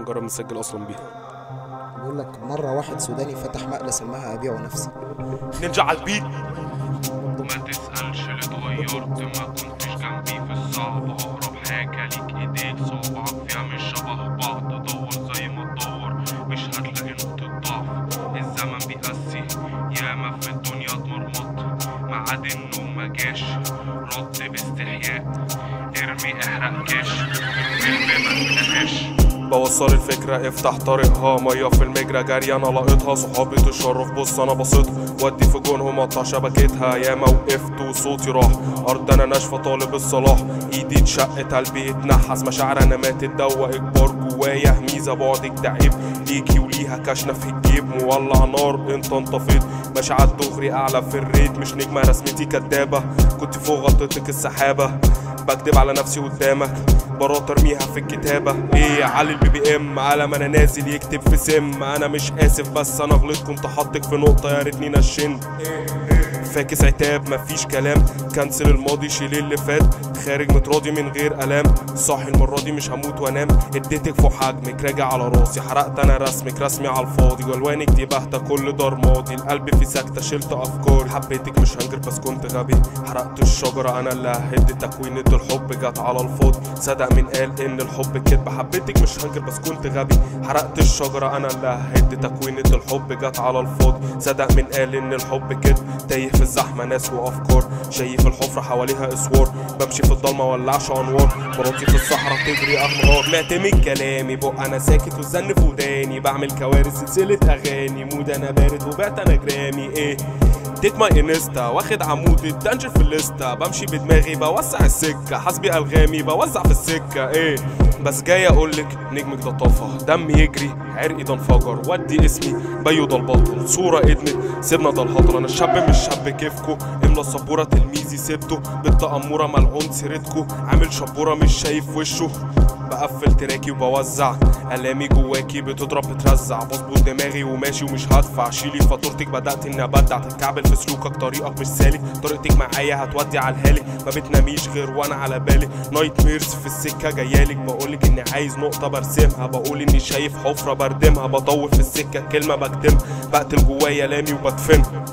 نجرب نسجل اصلا بيها. بقول لك مرة واحد سوداني فتح مقلة سماها ابيع نفسي. نينجا على ال beat. ما تسألش اللي اتغيرت، ما كنتش جنبي في الصعب، اقرب حاجة ليك ايديك صوابعك فيها مش شبه بعض، دور زي ما تدور مش هتلاقي نقطة ضعف، الزمن بيقسي ياما في الدنيا اتمرمط، ميعاد النوم مجاش رد باستحياء، ارمي احرق كاش الفيلم ما انتهاش. بوصل الفكرة افتح طريقها، مية في المجرى جارية انا لاقطها، صحابي تشرف بص انا بسيطها، ودي في جونهم قطع شبكتها، ياما وقفت وصوتي راح، ارض انا ناشفة طالب الصلاح، ايدي اتشقت قلبي اتنحس، مشاعر انا ماتت دوا اجبار جوايا، ميزة بعدك ده عيب ليكي وليها كشنة في الجيب، مولع نار انت انطفيت، ماشي على الدغري اعلى في الريت، مش نجمة رسمتي كدابة، كنت فوق غطيتك السحابة، بكدب على نفسي قدامك برات ارميها في الكتابة، ايه علي ال BPM على ما انا نازل يكتب في سم، انا مش اسف بس انا غلطت كنت حاطك في نقطة يا ريتني نشنت، فاكس عتاب مفيش كلام، cancel الماضي شيل اللي فات، خارج متراضي من غير الام، صاحي المرة دي مش هموت وانام، اديتك فوق حجمك راجع على راسي، حرقت انا رسمك رسمي على الفاضي، والوانك دي باهتة كل ده رمادي، القلب في سكتة شلت افكاري، حبيتك مش هنجر بس كنت غبي، حرقت الشجرة انا اللي ههد تكوينة الحب جت على الفاضي، صدق من قال ان الحب كدب، حبيتك مش هنجر بس كنت غبي، حرقت الشجرة انا اللي ههد تكوينة الحب جت على الفاضي، صدق من قال ان الحب كدب، تايه في الزحمة ناس وافكار، شايف الحفرة حواليها اسوار، بمشي في الضلمة ولعش انوار، مراتي في الصحراء تجري اغمار، معتمد كلامي بق انا ساكت والزن في وداني، بعمل كوارث سلسلة اغاني، mood انا بارد وبعت انا جرامي، ايه take my insta واخد عمود ال danger في الليستا، بمشي بدماغي بوسع السكة، حاسبي الغامي بوزع في السكة، ايه بس جاي اقولك نجمك ده طفى، دمي يجري عرقي ده انفجر، ودي اسمي بيو ده البطل، صوره ادمت سيبنا ده الهطل، انا الشاب مش شاب كيفكو، املا السبوره تلميذي سبته، بنت اموره ملعون سيرتكو، عامل شبوره مش شايف وشه، بقفل تراكي وبوزع الامي جواكي بتضرب بترزع، بظبط دماغي وماشي ومش هدفع، شيلي فاتورتك بدات اني ابدع، تتكعبل في سلوكك طريقك مش سالك، طريقتك معايا هتودي على الهالك، ما بتناميش غير وانا على بالك، nightmares في السكة جايالك، بقولك اني عايز نقطة برسمها، بقول اني شايف حفره بردمها، بطول في السكة كلمة بكتمها، بقتل جوايا لامي وبدفنها.